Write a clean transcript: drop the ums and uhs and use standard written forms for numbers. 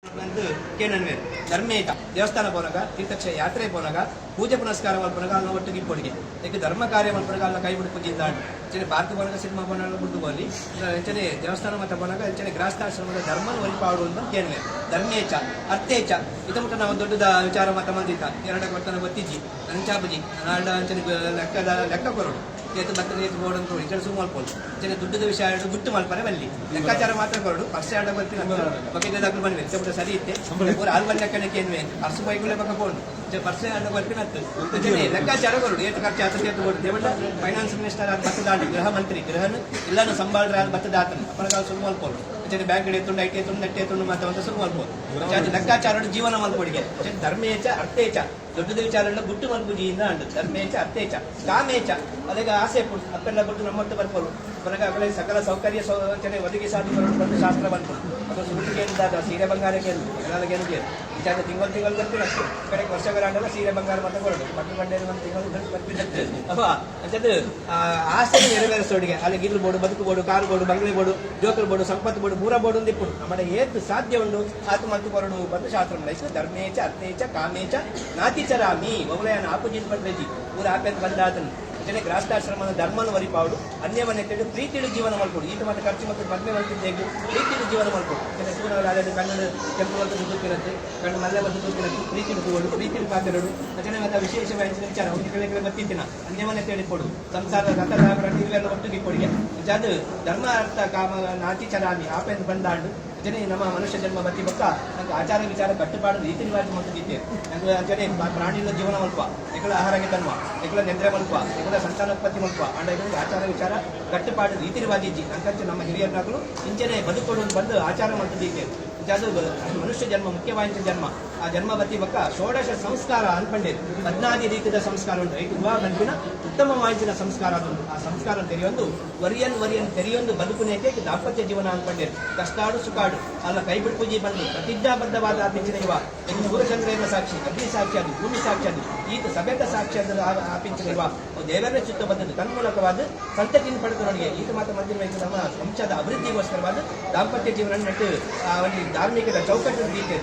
ಪಂದ್ ಕೇನನ್ವೇರ್. ಧರ್ಮೇಚ, ದೇವಸ್ಥಾನ ಪೋನಗ, ತೀರ್ಥಕ್ಷ ಯಾತ್ರೆ ಪೋನಗ, ಪೂಜೆ ಪುನಸ್ಕಾರ ಮಲ್ಪನಗ ಅಲ್ನ ಒಟ್ಟಿಗೆ ಇಪ್ಪೊಡಿಗೆ. ಐಕ್ ಧರ್ಮ ಕಾರ್ಯ ಮಲ್ಪನಗ ಅಲ್ನ ಕೈ ಬಿಡುಪು ಜಿಂದಾಂಡ್. ಅಂಚನೆ ಭಾರತ ಪೋನಗ, ಸಿನಿಮಾ ಪೋನಗ ಬುಡ್ದು ಪೋಲಿ. ಅಂಚನೆ ದೇವಸ್ಥಾನ ಮತ್ತ ಪೋನಗ, ಅಂಚನೆ ಗೃಹಸ್ಥಾಶ್ರಮದ ಧರ್ಮನ ಒರಿಪಾಡು ಅಂತ ಕೇನ್ವೇರ್. ಧರ್ಮೇಚ ಅರ್ಥೇಚ. ಇತ ಮುಟ್ಟ ನಾವು ದೊಡ್ಡದ ವಿಚಾರ ಮತ ಮಂದಿತ್ತ ಎರಡ ಕೊರ್ತನ ಗೊತ್ತಿಜ್ಜಿ ಅಂಚಾಪುಜಿ. ನಾಡ ಅಂಚನೆ ಲೆಕ್ಕದ ಲೆಕ್ಕ ಕೊರೊಡು. ಏತು ಬತ್ತನೆ, ಏತು ಬೋಡು ಅಂತ ಇಚಡೆ ಸು ಮಲ್ಪೊಡು. ಅಂಚನೆ ದುಡ್ಡುದ ವಿಷಯ ಗುಟ್ಟು ಮಲ್ಪರೆ ಬಲ್ಲಿ, ಲೆಕ್ಕಾಚಾರ ಮಾತ್ರ ಕೊರಡು. ಪರ್ಸೆ ಆಡ ಬರ್ಪಿನ ಬೊಕ್ಕ ದಾಖಲು ಬಂದ್ವೆ ಇತ್ತೆ ಸರಿ ಇತ್ತೆ ಪೂರ ಆಲ್ಬನ್ ಲೆಕ್ಕನೆ ಕೇನ್ವೆ. ಪರ್ಸು ಬೈಗುಲೆ ಬೊಕ್ಕ ಪೋಂಡು. ಪರ್ಸೆ ಆಡ ಬರ್ಪಿನತ್ತು. ಅಂಚನೆ ಲೆಕ್ಕಾಚಾರ ಕೊರಡು, ಏತು ಖರ್ಚು ಆತ, ಏತು ಬೋಡು. ದೇವಣ್ಣ ಫೈನಾನ್ಸ್ ಮಿನಿಸ್ಟರ್ ಆದ ಬತ್ತದಾಂಡು, ಗೃಹ ಮಂತ್ರಿ, ಗೃಹನ ಇಲ್ಲನು ಸಂಬಾಳ್ರ ಆದ ಬತ್ತದಾತನು ಅಪ್ಪನ ಸುರು ಮಲ್ಪೊಡು. ಅಂಚನೆ ಬ್ಯಾಂಕ್ ಎತ್ತುಂಡು, IT ಎತ್ತುಂಡು, ನೆಟ್ ಎತ್ತುಂಡು ಮತ್ತೆ ಅಂತ ಸುರು ಮಲ್ಪೊಡು. ಅಂಚನೆ ಲೆಕ್ಕಾಚಾರ ಜೀವನ ಮಲ್ಪೊಡಿಗೆ. ಧರ್ಮೇಚ ಅರ್ಥೇಚ, ದೊಡ್ಡದ ವಿಚಾರ ಗುಟ್ಟು ಮಲ್ಪುಜಿಯಿಂದ ಅಂಡು. ಧರ್ಮೇಚ ಅರ್ಥೇಚ ಕಾಮೇಚ. ಅದಾಗ ಆಸೆ ಪುಡು ಅಪ್ಪೆಲ್ಲ ಬಿಟ್ಟು ನಮ್ಮಟ್ಟು ಬರ್ಪೋರು ಕೊನೆಗೆ ಅಗಲೇ ಸಕಲ ಸೌಕರ್ಯ ಸೌಚನೆ ಒದಗಿಸಾದು ಬಂದು ಶಾಸ್ತ್ರ ಬಂದ್ಕೊಂಡು ಅದು ಸುರುಟಿಗೆ ಏನಿದೆ, ಸೀರೆ ಬಂಗಾರಕ್ಕೆ ಏನು ವಿಚಾರ ತಿಂಗಳು ತಿಂಗಳು ಬರ್ತೀರ ಅಷ್ಟೇ. ಕಡೆಗೆ ವರ್ಷಗಳ ಸೀರೆ ಬಂಗಾರ ಮತ್ತೆ ಕೊರಡು ಪಟ್ಟು ಬಂಡೆ ಒಂದು ತಿಂಗಳು ಬರ್ತಿದ್ದೆ ಅಲ್ವಾ? ಅಂಚದ್ದು ಆಸೆ ನೆರವೇರಿಸೋಡಿಗೆ ಅಲ್ಲಿ ಗಿಲ್ಲು ಬೋಡು, ಬದುಕು ಬೋಡು, ಕಾರು ಬೋಡು, ಬಂಗ್ಲೆ ಬೋಡು, ಜೋಕರ್ ಬೋಡು, ಸಂಪತ್ತು ಬೋಡು, ಪೂರ ಬೋಡು ಒಂದಿಪ್ಪುಡು. ನಮ್ಮ ಏತು ಸಾಧ್ಯ ಉಂಡು ಆತು ಮಲ್ತು ಕೊರಡು ಬಂದು ಶಾಸ್ತ್ರ. ಧರ್ಮೇಚ ಅರ್ಥೇಚ ಕಾಮೇಚ ನಾತಿಚರಾಮಿ ಒವಲಯನ ಆಪೋಜಿಟ್ ಪಂಡ್ರೆಜಿ ಪೂರ ಆಪೆತ್ ಬಂದಾತನು. ಅಂಚನೆ ಗೃಹಸ್ಥಾಶ್ರಮದ ಧರ್ಮನ ವರಿಪಾವಡು, ಅನ್ಯವನ್ನ ಪ್ರೀತಿಡು ಜೀವನ ಮಲ್ಪೊಡು. ಈತ ಮತ್ತೆ ಖರ್ಚು ಮತ್ತು ಮದ್ಮೆ ಮಲ್ತಿದ್ದೆ ಪ್ರೀತಿಡು ಜೀವನ ಮಲ್ಪೊಡು. ಅಂಚನೆ ತೂನವರ ಕಣ್ಣು ಕೆಂಪು ಮಲ್ತು ತೂಪಿನದ್ದು, ಕಣ್ಣು ಮಲ್ಲೆ ಮತ್ತು ತೂಪಿನದ್ದು. ಪ್ರೀತಿಡು ತೂವಡು, ಪ್ರೀತಿಡು ಪಾತೆರಡು. ಅಂಚನೆ ಮತ್ತೆ ವಿಶೇಷವಾಗಿ ವಿಚಾರ ಒಂದು ಕಡೆ ಬತ್ತಿತ್ತಿನ ಅನ್ಯವನ್ನ ತಿಳಿಪೊಡು. ಸಂಸಾರ ರಥ ಇವೆಲ್ಲ ಒಟ್ಟಿಗೆ ಇಪ್ಪೊಡಿಗೆ. ಅದು ಧರ್ಮ ಅರ್ಥ ಕಾಮ ನಾತಿಚರಾಮಿ ಆಪೆಂದು ಬಂದಾಂಡು. ಅಂಚನೆ ನಮ್ಮ ಮನುಷ್ಯ ಜನ್ಮ ಬತ್ತಿ ಬೊಕ್ಕ ನಂಗೆ ಆಚಾರ ವಿಚಾರ ಕಟ್ಟುಪಾಡು ರೀತಿ ರಿವಾಜು ಮತ್ತು ಗೀತೆ ನಂಗೆ. ಅಂಚನೆ ಪ್ರಾಣಿಗಳ ಜೀವನ ಮಲ್ಪ, ಎಕಲ ಆಹಾರಕ್ಕೆ ತನ್ವ, ಎಕಲ ನಿದ್ರೆ ಮಲ್ಪ, ಎಕಲ ಸಂತಾನೋತ್ಪತ್ತಿ ಮಲ್ಪ. ಅಂಡ ಎಕಲ ಆಚಾರ ವಿಚಾರ ಕಟ್ಟುಪಾಡು ರೀತಿ ರಿವಾಜ್ ಇಜ್ಜಿ. ನಂಕಂಚ ನಮ್ಮ ಹಿರಿಯರ್ನಾಕಲು ಇಂಚನೆ ಬದುಕೊಡು ಬಂದು ಆಚಾರ ಮಲ್ತದೀತೆ. ಅದು ಮನುಷ್ಯ ಜನ್ಮ ಮುಖ್ಯವಾದ ಜನ್ಮ. ಆ ಜನ್ಮ ಬತ್ತಿ ಬೊಕ್ಕ ಷೋಡಶ ಸಂಸ್ಕಾರ ಅನ್ಪಂಡೇರು. 14 ರೀತಿಯ ಸಂಸ್ಕಾರ ಉಂಟು. ಐಕ್ ವಿವಾಹ ಪನ್ಪಿನ ಉತ್ತಮವಾದ ಸಂಸ್ಕಾರ ಅದುಂಡು. ಆ ಸಂಸ್ಕಾರ ತೆರೆಯೊಂದು ವರಿಯನ್ ವರಿಯನ್ ತೆರೆಯೊಂದು ಬದುಕುನೇಕೆ ದಾಂಪತ್ಯ ಜೀವನ ಅನ್ಪಂಡೇರು. ಕಷ್ಟಾಡು ಸುಖಾಡು ಅಲ್ಲ ಕೈ ಬಿಡ್ಪುಜಿ ಬಂದು ಪ್ರತಿಜ್ಞಾಬದ್ಧವಾದ ಆಪಿಂಚಿನ ಇವ ಸೂರ್ಯಚಂದ್ರ ಸಾಕ್ಷಿ, ಅಗ್ನಿ ಸಾಕ್ಷಿ, ಅದು ಭೂಮಿ ಸಾಕ್ಷಿ, ಅದು ಈತ ಸಭೆತ ಸಾಕ್ಷಿ ಅದು ಆಪಿಂಚಿನ ಇವ ದೇವರೇ ಸುತ್ತ ಬಂದದ್ದು ತನ್ಮೂಲಕವಾದ ಸಂತತಿಯನ್ನು ಪಡೆದವನಿಗೆ ಈತ ಮಾತ್ರ ಮಂದಿರ ನಮ್ಮ ವಂಶದ ಅಭಿವೃದ್ಧಿಗೋಸ್ಕರವಾದ ದಾಂಪತ್ಯ ಜೀವನ ನೆಟ್ಟು ಆ ಒಂದು ಧಾರ್ಮಿಕದ ಚೌಕಟ್ಟು ರೀತಿ.